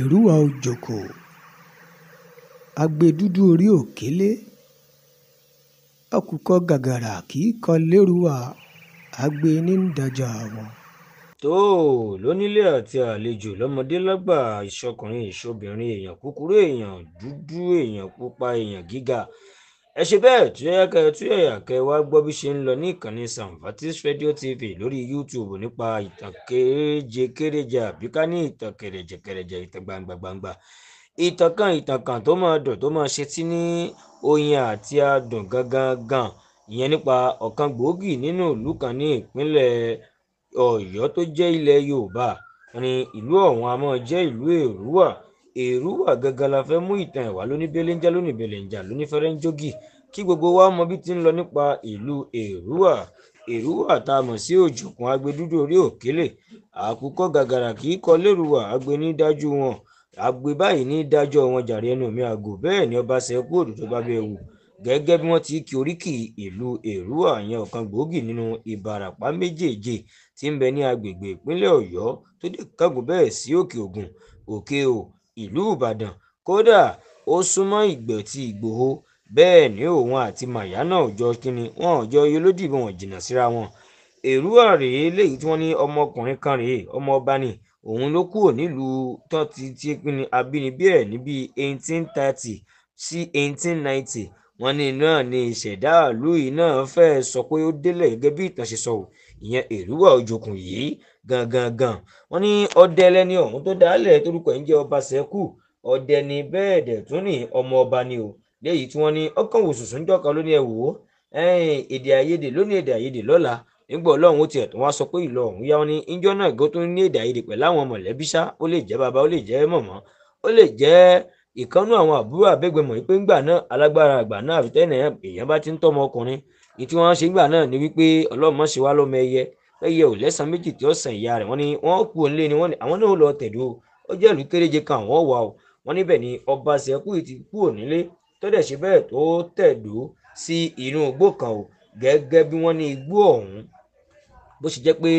Èrúwà Ojoko, agbe dúdú orí òkèlè, àkùkọ gàgàrà kì í kọ lérúwà, agbe ní ń dájọ́ wọn. Tó lónílé àti àlejò, lọ́mọdé lágbà, ìṣọkùnrin ìṣobìnrin, èèyàn kúkúrú, èèyàn dúdú, èèyàn pupa, èèyàn gíga, ẹ ṣe bẹ́ẹ̀ tó yẹ kẹ tó yẹ̀yà kẹ wá gbọ́ bí ṣe ń lọ ní ìkànnì Samvatis Radio TV lórí YouTube nípa ìtàn kéréje kéréje àbí ká ní ìtàn kẹrẹjẹ kẹrẹjẹ, ìtàn gbangba gbangba, ìtàn kan ìtàn kan tó máa dùn, tó máa ṣe tí ní oyin àti adùn gangan gan, ìyẹn nípa ọ̀kan gbòógì nínú ìlú kan ní ìpínlẹ̀ Ọ̀yọ́ tó jẹ́ ilẹ̀ Yorùbá. Wọ́n ní ìlú ọ̀hún a máa jẹ́ ìlú Èrúwà. Èrúwà gangan la fẹ́ mú ìtàn ẹ̀ wá lóní belenja, lóní belenja, lóní fẹ́rẹ́ńjógì, kí gbogbo wa mọ bí ti ń lọ nípa ìlú Èrúwà. Èrúwà tá a mọ̀ sí Òjòkun agbẹdúdú orí òkèlè, àkùkọ gàgàrà kì í kọ lérúwà, agbe ní dájú wọn, agbe báyìí ní dájọ́ wọn jàre ẹnu mi àgò. Bẹ́ẹ̀ ni ọba ṣẹ́kù òdòdó bá bẹ́ẹ̀ wù gẹ́gẹ́ bí wọ́n ti kí oríkì ìlú Èrúwà yẹn, ọ̀kan gbòógì nínú Ìbàràpá méjèèje tí ń bẹ ní agbègbè ìpínlẹ̀ Ọ̀yọ́ tó dé kángun bẹ́ẹ̀ sí Òkè Ògùn, Òkè Ò, ìlú Ìbàdàn. Kódà ó súnmọ́ Ìgbẹ̀tì Ìgbòho. Bẹ́ẹ̀ ni òun àti Màyánà òjọ kínní wọn ò jọ yolódì bí wọn jìnnà síra wọn. Èrúwà rèé léyìí tí wọ́n ní ọmọkùnrin kan rèé, ọmọ ọba ni, òun ló kúrò nílùú tán ti pinni abínibí ẹ̀ níbi 1830 sí 1890. Wọ́n ní náà ni ìṣẹ̀dá ìlú yìí náà fẹ́ẹ́ sọ pé ó délẹ̀ gẹ́gẹ́ bí ìtàn ṣe sọ ò, ìyẹn Èrúwà Òjòkun yìí gangan gan. Wọ́n ní ọdẹ lẹni ọ̀hún tó dálẹ̀ torúkọ ẹ̀ ń jẹ́ Ọbaṣẹ́kù. Ọdẹ ni, bẹ́ẹ̀ dẹ̀ tún ní ọmọ ọba ni o. Léyìí tí wọ́n ní ọkàn wò sùsùn jọ́ kan ló ní ẹ wò ó, èdè àìyedè ló ní èdè àìyedè lọ́la. Nígbà Ọlọ́run ó tiẹ̀ tún wá sọ pé ìlọ ọ̀hún yá, wọn ní ìjọ náà gó tó ní èdè àìyedè pẹ̀lú àwọn mọ̀lẹ́bí ṣá, ó lè jẹ́ bàbá, ó lè jẹ́ mọ̀mọ́, ó lè jẹ́ ìkànnú àwọn àbúrò àbẹ́gbẹ̀mọ̀ wípé ńgbà náà alágbára àgbà náà àfi tẹ́nà èèyàn bá ti ń tọ́mọ ọkùnrin. Ní tí wọ́n ṣe ńgbà náà ni wípé Ọlọ́run má ṣe wá lọ́mọ ẹyẹ, ẹyẹ ò lẹ́sàn méjì tí ó sàn ìyá rẹ̀. Wọ́n ní wọ́n kú òǹlé ni, wọ́n ní àwọn náà lọ tẹ̀dó, ó jẹ́ ìlú kéréje kan àwọn wà o. Wọ́n níbẹ̀ ni Ọbaṣẹ́kù ti kú ònílé tó dẹ̀ ṣe bẹ́ẹ̀ tó tẹ̀dó sí inú igbó kan o. Gẹ́gẹ́ bí wọ́n ní igbó ọ̀hún bó ṣe jẹ́ pé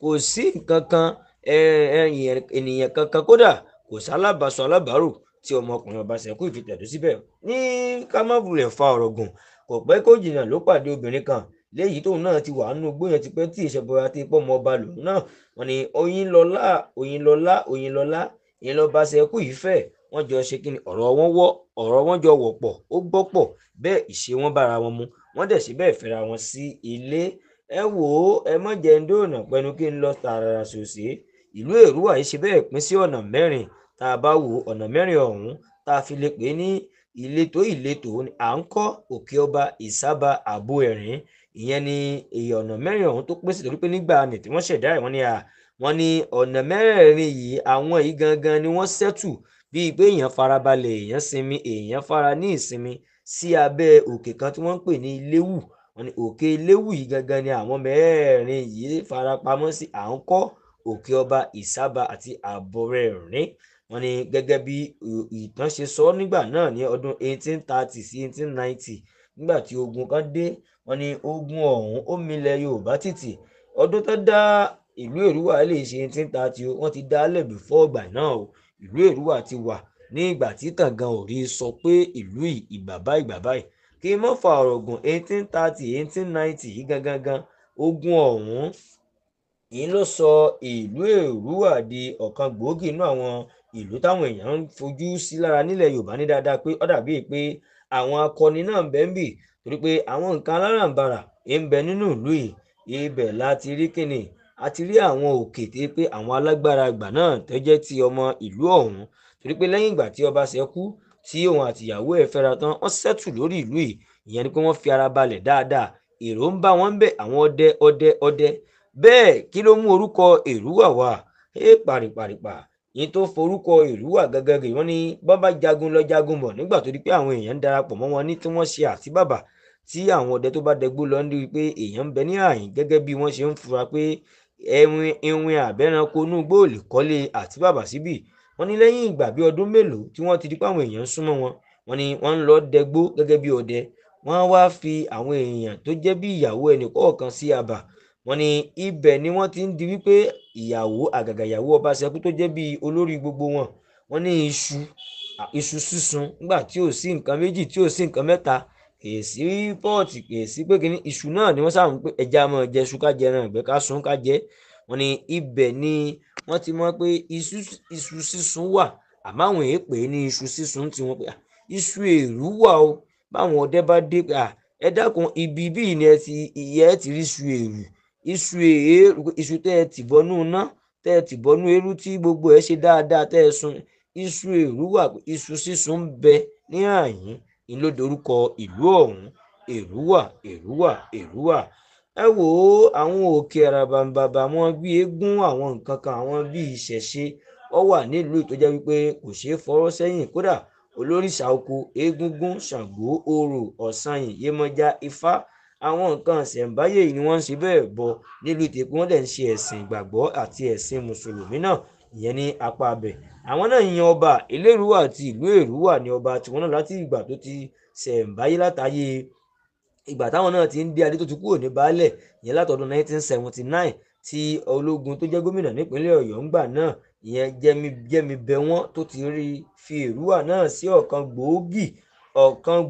kò sí nǹkan kan, ènìyàn kankan, kódà kò sálábàásọ alábàárò tí ọmọkùnrin Ọbaṣẹ́kù fi tẹ̀dó síbẹ̀. Ní ká má wulẹ̀ fa ọ̀rọ̀ gùn, kò pẹ́ kó jìnnà ló pàdé obìnrin kan léyìí tóun náà ti wà nínú igbó yẹn tipẹ́ tí ìṣẹ̀bọra ti pọ̀ mọ́ ọba lòun náà. Wọ́n ní Oyinlọlá, Oyinlọlá, Oyinlọlá, ìyẹn lọ́baṣẹ́kù yìí fẹ́. Wọ́n jọ ṣe kíni, ọ̀rọ̀ wọn wọ́, ọ̀rọ̀ wọn jọ wọ̀pọ̀, ó gbọ́pọ̀, bẹ́ẹ̀ ìṣe wọn bára wọn mu, wọ́n dẹ̀ ṣe bẹ́ẹ̀ fẹ́ra wọn sí ilé. Ẹ wò ó, ẹ má jẹ́ ń dóònà pẹnu kí n lọ tààrà sòsè. Ìlú Èrúwà yìí ṣe bẹ́ẹ̀ pín sí ọ̀nà mẹ́rin. Tá a bá wo ọ̀nà mẹ́rin ọ̀hún tá a fi lè pè ní ìletò ìletò, à ń kọ́ Òkè Ọba, Ìsábà, Àbò Ẹ̀rín. Ìyẹn ni èyí ọ̀nà mẹ́rin ọ̀hún tó pín sí, torí pé nígbà ní tí wọ́n ṣẹ̀dá ẹ̀, wọ́n ní wọ́n ní ọ̀nà mẹ́rẹ̀ẹ̀rin yìí, àwọn yìí gangan ni wọ́n ṣẹ́tù bíi pé èèyàn farabalẹ̀, èèyàn sinmi, èèyàn fara ní ìsinmi sí abẹ́ òkè kan tí wọ́n ń pè ní Iléwù. Wọ́n ní òkè Iléwù yìí gangan ni àwọn mẹ́rẹ̀ẹ̀rin yìí farapamọ́ sí, à ń kọ́ Òkè Ọba, Ìsábà àti Àbọ̀rẹ̀rín. Wọ́n ní gẹ́gẹ́ bí ìtàn ṣe sọ nígbà náà ní ọdún 1830 sí 1890, nígbà tí ogun kan dé, wọ́n ní ogun ọ̀hún ó milẹ̀ Yorùbá tìtì. Ọdún tó dá ìlú Èrúwà lè ṣe 1830 o, wọ́n ti dá lẹ̀ before ìgbà náà o. Ìlú Èrúwà ti wà ní ìgbà tí tàngán ò rí sọ pé ìlú ìgbà báyìí ìgbà báyìí. Kí n má fa ọ̀rọ̀ gùn, 1830 1890 yìí gangan gan ogun ọ̀hún yìí ló sọ ìlú Èrúwà di ọ̀kan gbòógì nínú àwọn ìlú táwọn èèyàn ń fojú sí lára nílẹ̀ Yorùbá ní dáadáa, pé ó dàbí pé àwọn akọni náà ń bẹ ń bì, torí pé àwọn nǹkan aláràǹbarà ń bẹ nínú ìlú yìí. Ibẹ̀ la ti rí kíni, a ti rí àwọn òkè tí pé àwọn alágbára ìgbà náà tó jẹ́ ti ọmọ ìlú ọ̀hún, torí pé lẹ́yìn ìgbà tí Ọbaṣẹ́kù tí òun àti ìyàwó ẹ̀ fẹ́ra tán, wọ́n ṣẹ́tù lórí ìlú yìí. Ìyẹn ni pé wọ́n fi ara balẹ̀ dáadáa, èrò ń bá wọn bẹ̀, àwọn ọdẹ ọdẹ ọdẹ. Bẹ́ẹ̀ kí ló mú orúkọ Èrúwà wá? Ẹ pàrìpàrìpà yìí tó forúkọ Èrúwà gangan rè. Wọ́n ní bọ́n bá jagun lọ jagun bọ̀ nígbà tó di pé àwọn èèyàn ń darapọ̀ mọ́ wọn ní tí wọ́n ṣe àtíbàbà, tí àwọn ọdẹ tó bá dẹgbó lọ ń rí i pé èèyàn ń bẹ ní àyín, gẹ́gẹ́ bí wọ́n ṣe ń fura pé ẹwin ìwin àbẹ́ranko inú igbó ò lè kọ́lé àtíbàbà síbì. Wọ́n ní lẹ́yìn ìgbà bí ọdún mélòó tí wọ́n ti di pé àwọn èèyàn ń súnmọ́ wọn, wọ́n ní wọ́n ń lọ dẹgbó gẹ́gẹ́ bí ọdẹ. Wọ́n wá fi àwọn èèyàn tó jẹ́ bí ìyàwó ẹnì kọ̀ọ̀kan sí abà. Wọ́n ní ibẹ̀ ni wọ́n ti ń di wípé ìyàwó àgàgà ìyàwó Ọbaṣẹ́kù tó jẹ́ bí olórí gbogbo wọn, Wọ́n ní iṣu sísun nígbà tí ò sí nǹkan méjì, tí ò sí nǹkan mẹ́ta, kì í sí pọ́ọ̀tì, kì í sí pé kíní iṣu náà ni wọ́n sáà ń pé ẹja máa jẹ iṣu, ká jẹ ẹran ìgbẹ́, ká sun ká jẹ. Wọ́n ní ibẹ̀ ni wọ́n ti mọ̀ pé iṣu sísun wà, àmọ́ àwọn èèyàn pè é ní iṣu sísun tí wọ́n pè é iṣu Èrúwà o. Báwọn ọdẹ bá dé pé ẹ dákun, ibi bíi ni ẹ ti ìyẹ́ ẹ ti rí iṣu èrú, iṣu èérú, iṣu tẹ́ ẹ tì bọ́nú iná, tẹ́ ẹ tì bọ́nú eérú tí gbogbo ẹ ṣe dáadáa tẹ́ ẹ sun. Iṣu Èrúwà, iṣu sísun ń bẹ ní àyín, ń ló dorúkọ ìlú ọ̀hún. Èrúwà, Èrúwà, Èrúwà. Ẹ wò ó, àwọn òkè àràbàǹbàbà wọn bí eégún, àwọn nǹkan kan, àwọn bí ìṣẹ̀ṣe, ó wà nílùú tó jẹ́ wípé kò ṣeé fọwọ́ sẹ́yìn. Kódà olórìṣà oko, eégúngún, Ṣàngó, Orò, Ọ̀sanyìn, Yemọja, Ifá, àwọn nǹkan ìṣẹ̀ǹbáyé ni wọ́n ń ṣe bẹ́ẹ̀ bọ nílùú Ìtẹ̀kùn. Wọ́n dẹ̀ ń ṣe ẹ̀sìn ìgbàgbọ́ àti ẹ̀sìn mùsùlùmí náà, ìyẹn ní apá abẹ. Àwọn náà yan ọba Elérúwà àti ìlú Èrúwà ní ọba tiwọn náà láti ìgbà tó ti ṣẹ̀ǹbáyé, látàyè ìgbà táwọn náà ti ń dé adé tó ti kúrò ní baálẹ̀, ìyẹn látọdún 1979 tí ológun tó jẹ́ gómìnà nípínlẹ̀ Ọ̀yọ́ ńgbà náà, ìyẹn jẹ́mi bẹ wọ́n, tó ti rí fi Èrúwà náà sí ọ̀kan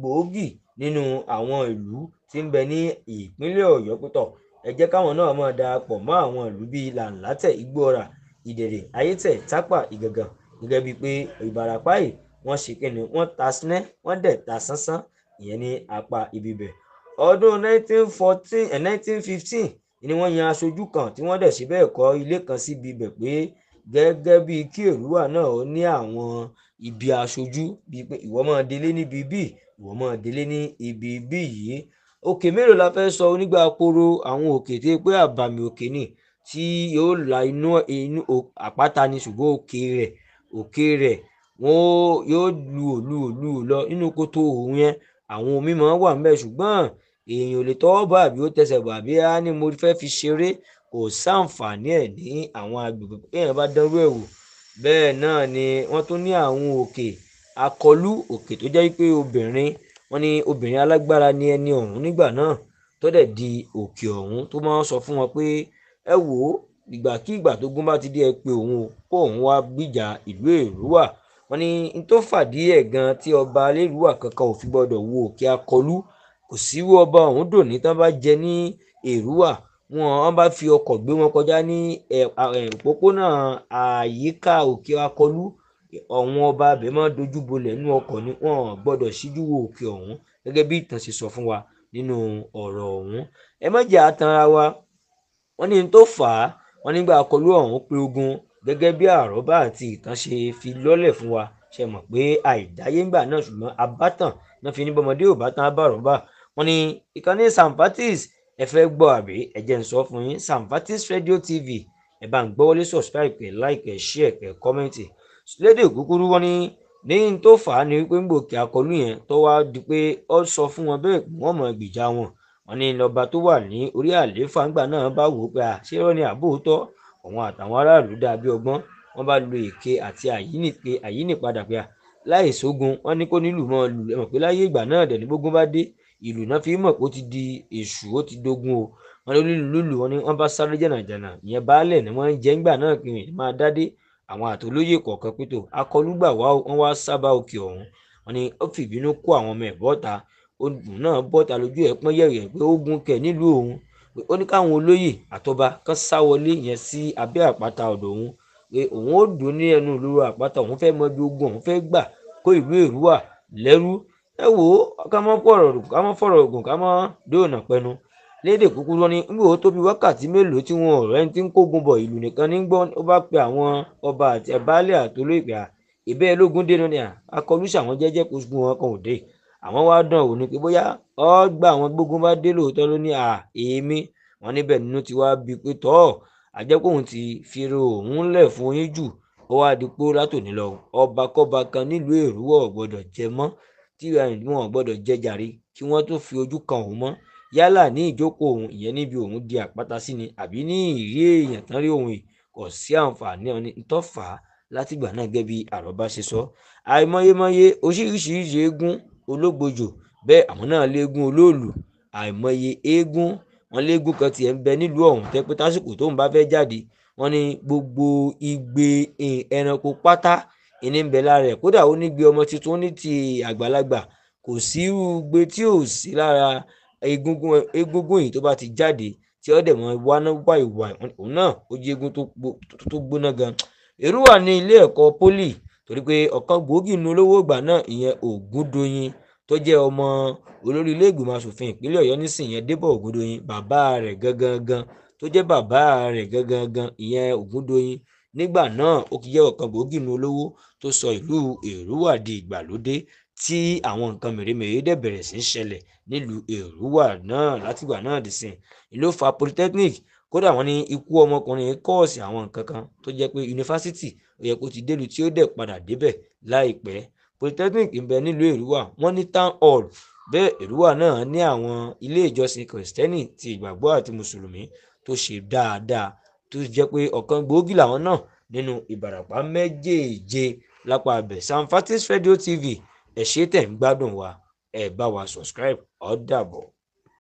gbòógì nínú àwọn ìlú tí ń bẹ ní ìpínlẹ̀ Ọ̀yọ́. Pẹ̀tọ̀ ẹ jẹ́ káwọn náà máa darapọ̀ mọ́ àwọn ìlú bíi Làǹlátẹ̀, Igbóọrà, Ìdèrè, Ayétẹ̀, Tápà, Ìgàngàn, gẹ́gẹ́ bíi pé Ìbàràpá yìí wọ́n ṣe kíni, wọ́n ta sinẹ́, wọ́n dẹ̀ ta sánsán, ìyẹn ní apá ibi bẹ̀. Ọdún 1914, 1915 ni wọ́n yan aṣojú kan tí wọ́n dẹ̀ ṣe bẹ́ẹ̀ kọ́ ilé kan síbi ibẹ̀ pé gẹ́gẹ́ bíi kí Èrúwà náà ó ní àwọn ibi aṣojú, bíi pé ìwọ máa délé níbi bí, ìwọ máa délé ní ibi bí yìí. Òkè mélòó la fẹ́ sọ onígbà koro àwọn òkè tí pé àbàmì òkè ni tí yóò la inú inú àpáta ni, ṣùgbọ́n òkè rẹ̀ wọ́n yóò lu òlu òlu lọ nínú kòtò òun yẹn. Àwọn omi máa wà ńbẹ̀, ṣùgbọ́n èèyàn ò lè tọwọ́ bọ̀ àbí ó tẹsẹ̀ bọ̀ àbí á ní mo fẹ́ fi ṣeré, kò sáǹfààní ẹ̀ ní àwọn agbègbè téèyàn bá dánrú ẹ̀ wò. Bẹ́ẹ̀ náà ni wọ́n tún ní àwọn òkè akọlú, òkè tó jẹ́ pé obìnrin, wọ́n ní obìnrin alágbára ni ẹni ọ̀hún nígbà náà tó dẹ̀ di òkè ọ̀hún, tó máa ń sọ fún wọn pé ẹ wò ó, ìgbàkigbà tógun bá ti dé ẹ pé òun o, kó òun wá gbìjà ìlú Èrúwà. Wọ́n ní n tó fàdí ẹ̀ gan tí ọba Elérúwà kankan ò fi gbọ́dọ̀ wo òkè akọlú, kò sírú ọba ọ̀hún dòní tán bá jẹ ní Èrúwà, wọn bá fi ọkọ̀ gbé wọn kọjá ní òpópónà àyíká òkè akọlú, àwọn ọba abẹ máa dojú bolẹ̀ nínú ọkọ̀ ni, wọn ò gbọ́dọ̀ síjú wo òkè ọ̀hún, gẹ́gẹ́ bí ìtàn ṣe sọ fún wa nínú ọ̀rọ̀ ọ̀hún. Ẹ má jẹ́ á tanra wa. Wọ́n ní n tó fà á, wọ́n nígbà akọlú ọ̀hún pé ogun, gẹ́gẹ́ bí àrọ́bá àti ìtàn ṣe fi lọ́lẹ̀ fún wa. Ṣe mọ̀ pé àìdáyé ńgbà náà, ṣùgbọ́n abátàn náà fi ní bọ́mọdé ò bá tán abárọ̀bá. Wọ́n ní ìkànnì Samfatis, ẹ fẹ́ gbọ́ àbí ẹ jẹ́ n sọ fún yín, Samfatis Radio TV, ẹ bá ń gbọ́wọ́lé, subscribe, kẹ́ like, kẹ́ share, kẹ́ comment. Lédè kúkúrú, wọ́n ní n tó fà á ni wípé ńgbòkè akọlù yẹn tó wá di pé ó sọ fún wọn bẹ́ẹ̀ pé wọ́n mọ̀ gbìjà wọn. Wọ́n ní lọ́ba tó wà ní orí àlééfà ńgbà náà bá wò ó pé ṣé irọ́ ni àbóòótọ́, òun àtàwọn aráàlú dàbí ọgbọ́n, wọ́n bá lo èké àti àyínípe àyínípadà pé láì sógun, wọ́n ní kó nílùú mọ́ lù. Ẹ mọ̀ pé láyé ìgbà náà dẹ̀ ní gbógun bá dé, ìlú náà fi mọ̀ pé ó ti di èṣù, ó ti dogun o. Wọ́n ní onílù lùlù, wọ́n ní wọ́n bá sáré jànàjànà, ìyẹn baálẹ̀ ni wọ́n ń jẹ́ ńgbà náà kí n máa dádé àwọn àtolóyè kọ̀ọ̀kan pé tó akọlùgbà wá, wọ́n wá sábà òkè ọ̀hún. Wọ́n ní ó fìbínú kó àwọn ọmọ ẹ̀ bọ́ta, òun náà bọ́ta lójú ẹ̀ pọ́n yẹ̀yẹ̀ pé ó gun kẹ̀ nílùú òun, pé ó ní káwọn olóyè àtọba kan sá wọlé yẹn sí abẹ́ àpáta ọ̀dọ̀ òun, pé òun ó dùn ní ẹnu ìlú àpáta, òun fẹ́ mọ ibi ogun òun fẹ́ gbà kó ìlú Èrúwà lẹ́rú. Ẹ wò ó, ká mọ́ fọ̀rọ̀ ògùn, ká mọ́ dóònà pẹnu. Lédè kúkúrú, ní nígbà ó tó bí wákàtí mélòó tí wọn ọ̀rẹ́ ti ń kógun bọ̀, ìlú nìkan ní gbọ́, ó bá pe àwọn ọba àti baálẹ̀ àtolóyè pé ìbẹ́ ológun dé ní akọlù sàwọn jẹ́jẹ́, kó gun wọn kan ò dé. Àwọn wá dán òní pé bóyá ọgbà àwọn gbógun bá dé lóòótọ́ ló ní èmi. Wọn níbẹ̀ nínú ti wá bí pé tọ́ àjẹkóhun ti fi ro òun lẹ̀ fún yín jù, ó wá di pé látòní lọ ọba kọ́ba kan nílùú Èrúwà ò gbọ́dọ̀ jẹ mọ́, tí wọn ò gbọ́dọ̀ jẹ jàre, kí wọ́n tó fi ojú kan òun mọ́, yálà ní ìjókòó òun, ìyẹn níbi òun di àpáta sí ni, àbí ní ìrí èèyàn tán rí òun yìí, kò sí àǹfààní ọ̀ni ntọ́fà látìgbà náà, gẹ́gẹ́ bí àròbá ṣe sọ. Àìmọyemọye oríṣiríṣi eégún ológbòjò, bẹ́ẹ̀ àwọn náà léegun olóòlù, àìmọye eégún wọn léegun kan tiẹ̀ ń bẹ nílùú ọ̀hún tẹ́ pé tásìkò tóun bá fẹ́ jáde, wọ́n ní gbogbo igbe ẹranko pátá ìní ń bẹ lára ẹ̀. Kódà ó ní gbé ọmọ tuntun, ó ní ti àgbàlagbà, kò sí irú gbe tí ò sí lára egungun yìí tó bá ti jáde tí ó dẹ̀ mọ́ wáná wáìwáì. Òun náà ó jẹ́ eégún tó gbóná gan. Èrúwà ní ilé ẹ̀kọ́ pólì, torí pé ọ̀kan gbòógì nínú olówó ìgbà náà, ìyẹn Ògúndoyin, tó jẹ́ ọmọ olórí ilé ìgbìmọ̀ asòfin ìpínlẹ̀ Ọ̀yọ́ nísìnyẹn, Débọ̀ Ògúndoyin, bàbá rẹ̀ gangan tó jẹ́ bàbá rẹ̀ gangan, ìyẹn Ògúndoyin nígbà náà, ó ti jẹ́ ọ̀kan gbòógì nínú olówó tó sọ ìlú Èrúwà di ìgbàlódé, tí àwọn nǹkan mèremère dẹ̀ bẹ̀rẹ̀ sí í ṣẹlẹ̀ nílùú Èrúwà náà látìgbà náà dì sìn. Ìlú fa polytechnic. Kódà wọ́n ní ikú ọmọkùnrin kọ́ọ̀sì àwọn nǹkan kan tó jẹ́ pé yunifásitì ó yẹ kó ti délùú tí ó dẹ̀ padà débẹ̀ láìpẹ́. Polytechnic ń bẹ nílùú Èrúwà, wọ́n ní town hall. Bẹ́ẹ̀ Èrúwà náà ní àwọn ilé ìjọsìn kìrìsìtẹ́nì ti ìgbàgbọ́ àti mùsùlùmí tó ṣe dáadáa, tó jẹ́ pé ọ̀kan gbòógì làwọn náà nínú Ìbàràpá méjèèje lápá abẹ. Sam Fatis Radio TV, ẹ ṣé tẹ̀ ń gbádùn wa, ẹ bá wa subscribe. Ó dàbọ̀.